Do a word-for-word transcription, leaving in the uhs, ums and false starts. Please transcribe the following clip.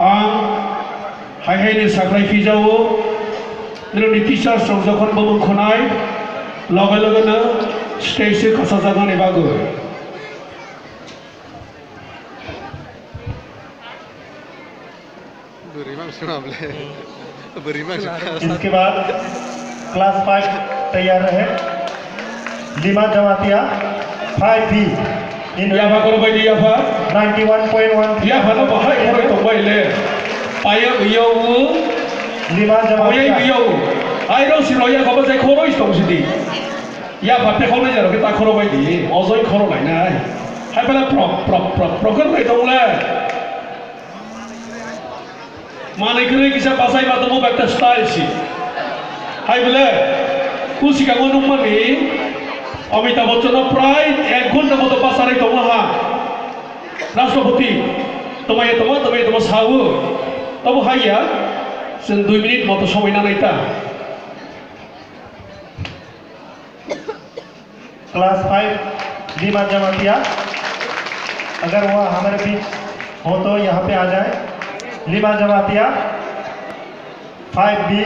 Ang hai hai ni sakhlai phijao, nini teachers rok jokhon bumung khwnai, loge loge no stage se kasajaknani bagwi. Bwrwi mang swnam le. Bwrwi mang swnam. इसके बाद class five तैयार रहे। Lima Jamatia five B। Yapha khoro bai di, yapha. Ninety one point one। Yapha no bahai khoroi tong bai le. Paya uyo u. Lima Jamatia। Paya uyo u. Ai ro si ro ya khoro jai khoroi tong si di. Yapha te khoro jaro ke ta khoro bai di. Ojoi khoro lai nai. Hai pala prok prok prok prok khoro tong le. Manwi kwrwi kisa bachai ma tongmo bai ta style si. Hai bole, ku sikango nukmani Amitabh Bachchan no prai ek ghonta moto bacharwi tongo ha. Rashtrapati, twmai tongma, twmai tongma sao. Tobo hai ya, chwng dui minute moto somoi nanai ta. Class five, lima Jamatia, अगर वह हमारे बीच हो तो यहाँ पे आ जाए। लिमा Jamatia, five B.